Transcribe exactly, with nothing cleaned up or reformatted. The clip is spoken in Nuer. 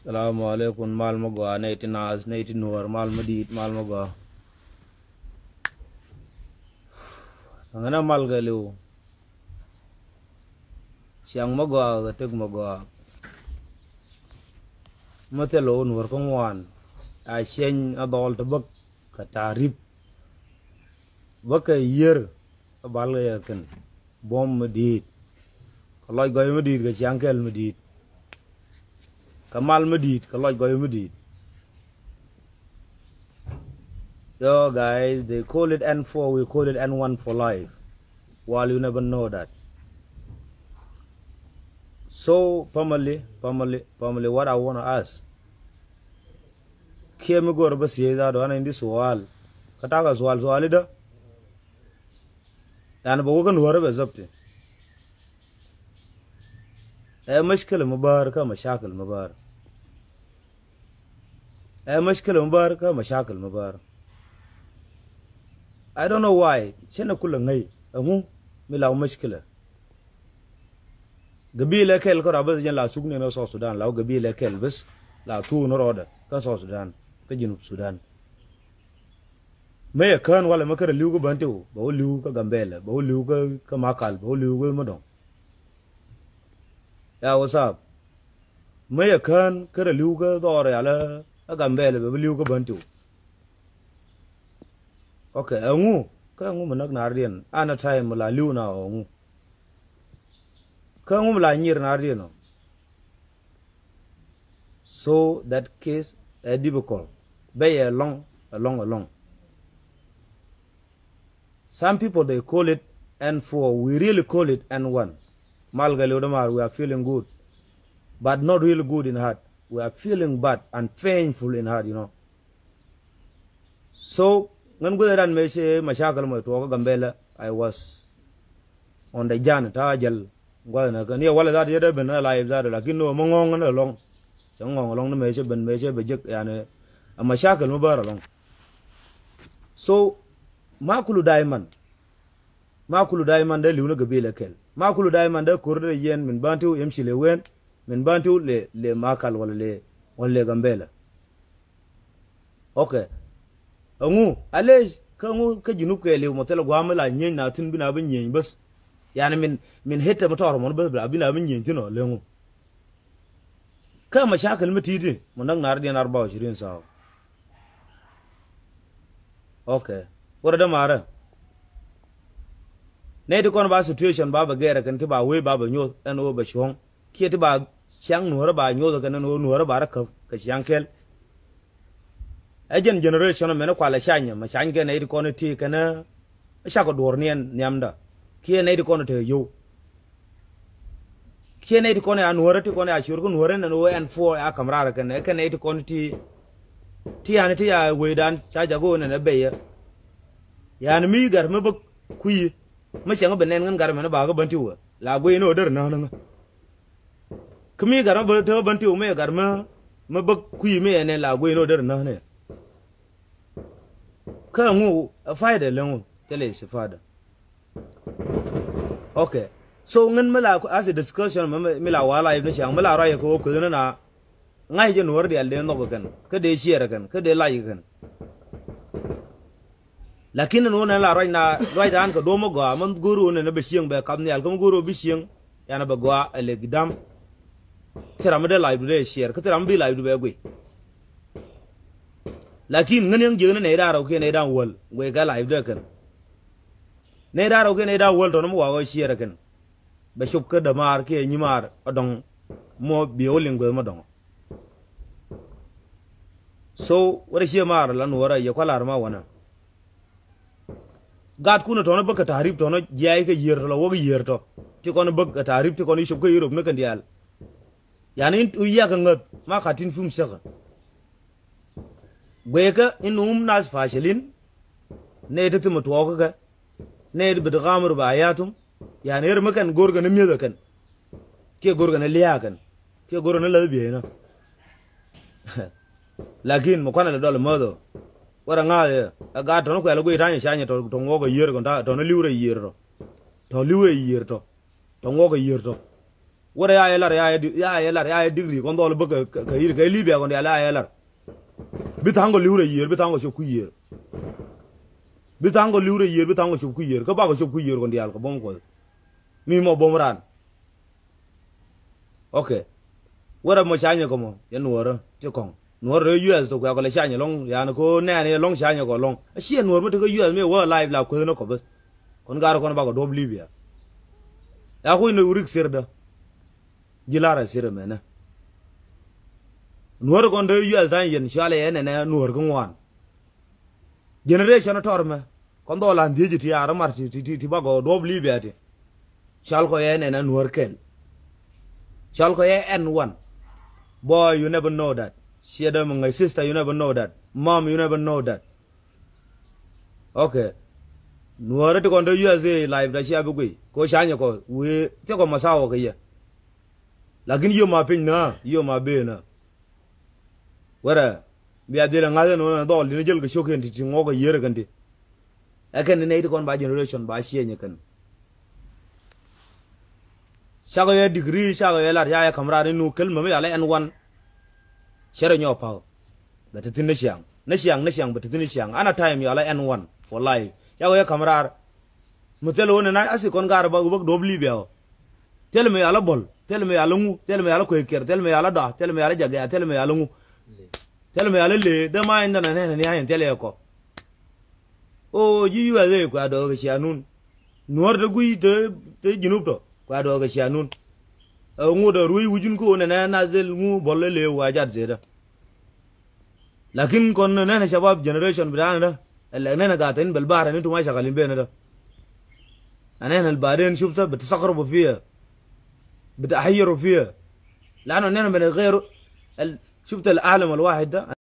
Salamu alaikum, mal mi gɔaa, nɛy ti naath, nɛy ti nuɔɔr, mal mi di̱i̱t, mal mi gɔaa. Ŋänä mal kɛ li̱w. Ciaŋ mi gɔaa kɛ tek mi gɔaa. Mi thil ɣöö nuɔɔr kä ŋuan a ciɛny a dhɔl ti bäk kɛ ta̱a̱ rip. Bäkɛ yiër kä bal kɛ yɛ kɛn buɔ̱m mi di̱i̱t. Kɛ lɔc gɔy mi di̱i̱t, kɛ ciaŋ kɛl mi di̱i̱t, kɛ mal mi di̱i̱t, kɛ lɔc gɔy mi di̱i̱t. Yo, guys, they call it N four, we call it N one for life. While you never know that. So, family, family, family, what I wanna ask. Kiɛ mi go̱o̱r bä thiec dhaat ɣän in di sual. Kä takɛ sual, sual idä. Yani bä wä kä nuɔ̱ɔ̱rä bɛ zäpti. Ɛ mashkilä mi bäär kä mashakil mi bäär. Ɛ mashkilä mi bäär kä mashakil mi bäär. I don't know why. Cɛn ɛ kulɛ ŋäc. Ɛŋu mi la mashkilä. Gabilɛ kɛl kä rɔ bäth jɛn la thuk ni ni South Sudan, la wä gabilɛ kɛl bäth la thuk ni rɔɔdɛ kä South Sudan, kä Junub Sudan. Mëë yɛ kään walɛ mi kärɛ li̱w kä Bantiu, bɛ wä li̱w kä Gambɛlɛ, bɛ wä li̱w kä, kä Makal, bɛ wä li̱w kä Madɔŋ. Ya, what's up? Mëë yɛ kään kärɛ li̱w kä dhɔr yalä kä Gambɛlɛ, bɛ wä li̱w kä Bantiu. Ok, ɛŋu? Kä ɛŋu mi näk naardiɛn? An a time mi la li̱w na ɔ ɛŋu? Kä ɛŋu mi la nyir naardiɛn ɔ? So that case ɛ difficult. Bɛ yɛ ɛlɔ̱ŋ, ɛlɔ̱ŋ, ɛlɔ̱ŋ. Some people, they call it N four. We really call it N one. Mal kɛ liw dämaar, we are feeling good. But not really good in heart. We are feeling bad and painful in heart, you know. So, ŋän guäth ran mëë cɛ mashakil mɔ tuɔɔk kä Gambɛlɛ, I was on the journey, ta jäl gua̱th nä kä. Ni ɛ walɛ dhat yet ɛ ben ɛ live dhat, lakin ni ɣöö mi ŋɔ̱ɔ̱ŋ ni ɛlɔ̱ŋ. Cɛ ŋɔ̱ɔ̱ŋ ɛlɔ̱ŋ ni mëë cɛ ben, mëë cɛ bɛ jek, yani, ɛ mashakil mi bäär ɛlɔ̱ŋ. So, ma kulu daiman, ma kulu daiman dee li̱w ni gabilɛ kɛl. Ma kulu daiman dee ko̱r dee yɛn min Bantiu yɛm ci lɛ wen, min Bantiu lɛ, lɛ Makal walɛ lɛ, walɛ lɛ Gambɛlɛ. Ok. Ɛŋu, alec, kä ɛŋu kä Junub kɛɛliw mɔ thilɛ gua̱a̱m mi la nyieny na thi̱n bi na bi nyieny bäth. Yani min, min hetɛ mi tɔɔr mɔn bäth bi na bi nyieny thi̱n ɔ, leŋu. Kä mashakil mi ti̱ti̱ mɔ näk naardiɛn arba wa ishirin saa. Ok. Wurɛ dämaarä. Nɛy ti kɔn ba situation ba bɛ gɛɛrɛ kɛn ti ba wee ba bɛ nyoth ɛn ɣöö bɛ cuɔ̱ŋ. Kiɛ ti ba ciaŋ nuɔ̱ɔ̱rä ba nyoth kɛn ɛn ɣöö nuɔ̱ɔ̱rä ba rɛ käp kɛ ciaŋ kɛl. Ɛ jɛn generation mɛn kualɛ cany mɛ cany kɛ nɛy ti kɔn ti kɛn ɛ cakɔ duɔ̱ɔ̱r niɛn nhiamdä. Kiɛ nɛy ti kɔn te yio̱w. Kiɛ nɛy ti kɔn ya nuɔ̱ɔ̱rä ti kɔn ya ciöör kä nuɔ̱ɔ̱rä nɛn ɣöö ɛn puɔɔ ya ka̱m raar kɛn ɛ kɛn nɛy ti kɔn ti. Ti yani ti ya wecdan ca jak ɣöö nɛn ɛ bɛyä. Yani mi gat mi bä kui̱. Mi cäŋ bi nɛn ŋän gat mɛn ba kä Bantiu ɛ la guiy ni ɣöö derɛ näk ni ŋä. Kä mi gat mi bä te Bantiu mi gat mi, mi bä kui̱ mi ɛn ɛ la guiy ni ɣöö derɛ näk ni. Kä ɛŋu ɛ faida leŋu thilɛ istifada. Ok. So ŋän mi la as a discussion mi, mi, mi la wa live ni ciaŋ mi la ruac kɛ wä kueth ni na. Ŋa̱c jɛ nuɔ̱ɔ̱r diaal dee nhɔk kɛn kä dee share kɛn kä dee like kɛn. Lakin ɛn ɣöö nɛn la ruac na ruacdan kɛ duɔ̱ɔ̱m mi gɔaa mi go̱o̱r ɣöö nɛn bɛ cieŋ bɛ kap nhial kä mi go̱o̱r ɣöö bi cieŋ. Yan bɛ gɔaa ɛ lɛ gidam. Thil ram mi dee live du dee share kä thil ram mi bi live du bɛ guic. Lakin ŋän yäŋ jiäkni nɛy da̱ŋ rɛw kiɛ nɛy da̱ŋ wäl guic kɛ live dee kɛn. Nɛy da̱ŋ rɛw kiɛ nɛy da̱ŋ wäl tɔ̱nä mi wakä share kɛn. Bɛ cop kä dämaar kiɛ nyimaar ɔ dɔ̱ŋ. Mɔ bi ɣä liŋ gueth mɔ dɔ̱ŋ. So wä rɛ ciɛ maar la nuɔɔrä yɛ kua̱ lar ma wanɛ. Gat kun tɔnä bäk kɛ ta̱a̱ rip tɔnä jiay kɛ yiër tɔ la wäk yiër tɔ. Ti kɔn bäk kɛ ta̱a̱ rip ti kɔn i̱ cop kä Europe ni kɛn diaal. Yani in tu yiak kɛ ŋäth ma ka̱ tin fim cäkä. Gueekä in um nath pa̱a̱cɛ lin. Nɛy ti thimɛ tuɔɔkä kɛ. Nɛy ti bi ti ɣamru ba ya̱thum. Yani ɣer mi kɛn go̱rkɛ ni mi̱eth ɛ kɛn. Kiɛ go̱rkɛ ni lia̱a̱ kɛn kiɛ go̱rkɛ ni läth bieyna. Lakin mi kuanɛ lɛ dɔl mäth ɔ. Wärɛ ŋa̱a̱th ɛ gat tɔ̱ni kuɛl guiy ta̱nyɛ canyɛ tɔ̱ tɔ̱ ŋuɔk ɛ yiër kɔn ta̱ tɔ̱ni li̱w rɛ yiër tɔ̱. Tɔ̱ li̱w rɛ yiër tɔ̱. Tɔ̱ ŋuɔk ɛ yiër tɔ̱. Wärɛ ya yɛ lar, ya yɛ di-, ya yɛ lar, ya yɛ digri kɔn dhɔl bä kɛ, kɛ, kɛ, kɛ Libya kɔn dial ya yɛ lar. Bi tha̱a̱ŋ kɔ li̱w rɛ yiër, bi tha̱a̱ŋ kɔ cop kui̱ yiër. Bi tha̱a̱ŋ kɔ li̱w rɛ yiër, bi tha̱a̱ŋ kɔ cop kui̱ yiër. Kä bakɔ cop kui̱ yiër kɔn dial kɛ buɔ̱m Kuɔth. Mi mɔ buɔ̱m raan. Ok. Wärɛ mɔ ca nyɛ kɔ mɔ, yɛ nuɔrä ti kɔŋ. Nuɔrä te U S tɔ kuɛ kɔ lɛ ca nyɛ lɔŋ, yani ko nɛɛni lɔŋ ca nyɛ kɔ lɔŋ. A ciɛ nuɔr mi te kä U S mi wä live la kueth ni kɔ beth. Kɔn gar kɔn bakɔ duɔp Libya. Ya kui̱ ni rik sir dä. Ji̱ lar a sir mɛnɛ. Nuɔr kɔn te U S da̱ny yɛn cualɛ yɛ nɛnɛ nuɔr kä ŋuan. Generation tɔr mɛ. Kɔn dhɔl an dhiec ti ar mar ti, ti, ti, ti bakɔ duɔp Libya ti. Cal kɔ yɛ nɛn an nuɔr kɛl. Cal kɔ yɛ ɛn wan. Boy, you never know that. Ciɛ dɛ mi ŋäc sister, you never know that. Mom, you never know that. Ok. Nuɔr ti kɔn te U S A live da cia bi guiy. Ko ca nyɛ kɔ wee ti kɔ masawa kɛ yɛ. Lakin yom a piny na, yom a ben na. Wärɛ bia dhil ɛ ŋa̱th ɛn ɣän ɛ dhɔl tin jäl kɛ cok kɛn ti ti ŋuɔk ɛ yiër kɛn ti. Ɛ kɛn ni nɛy ti kɔn ba generation ba cieny ɛ kɛn. Cakɔ yɛ degree, cakɔ yɛ lat, cakɔ yɛ ka̱m raar ni nu kɛl mɛ mi yalɛ ɛn wan. Cɛ rɛ nyɔk pa̱w. Bɛ te thi̱n ni ciaŋ, ni ciaŋ, ni ciaŋ, bɛ te thi̱n ni ciaŋ. An a time yalɛ ɛn wan for life. Cakɔ yɛ ka̱m raar. Mi thil wä ni na asi kɔn gar bä, bä duɔp Libya ɔ. Thil mi yalä bol, thil mi yalä ŋu, thil mi yalä kuekiɛr, thil mi yalä dɔa, thil mi yalä jagɛa, thil mi yalä ŋu. Thil mi yalä lee, dee ma in dɛn anɛn ni ayin thil yɛ kɔ. O ji̱ U S A kua dɔɔk kɛ cia nun. Nuɔr te guiy te, te Junub tɔ, kua dɔɔk kɛ cia nun. Ɛ ŋut ɛ ruec wi̱cun ko nɛnɛ na thil ŋu bol lee wa jat zedä. Lakin kɔn nɛn shabab generation bitana da, ɛ lɛk nɛn gat in bel bar ni tuma shakalin ben da. Anɛn al baden shufta bitasakrubu fiha, bitahayyaru fiha. Lanu nɛn ben gairu, al shufta al alam al wahid da.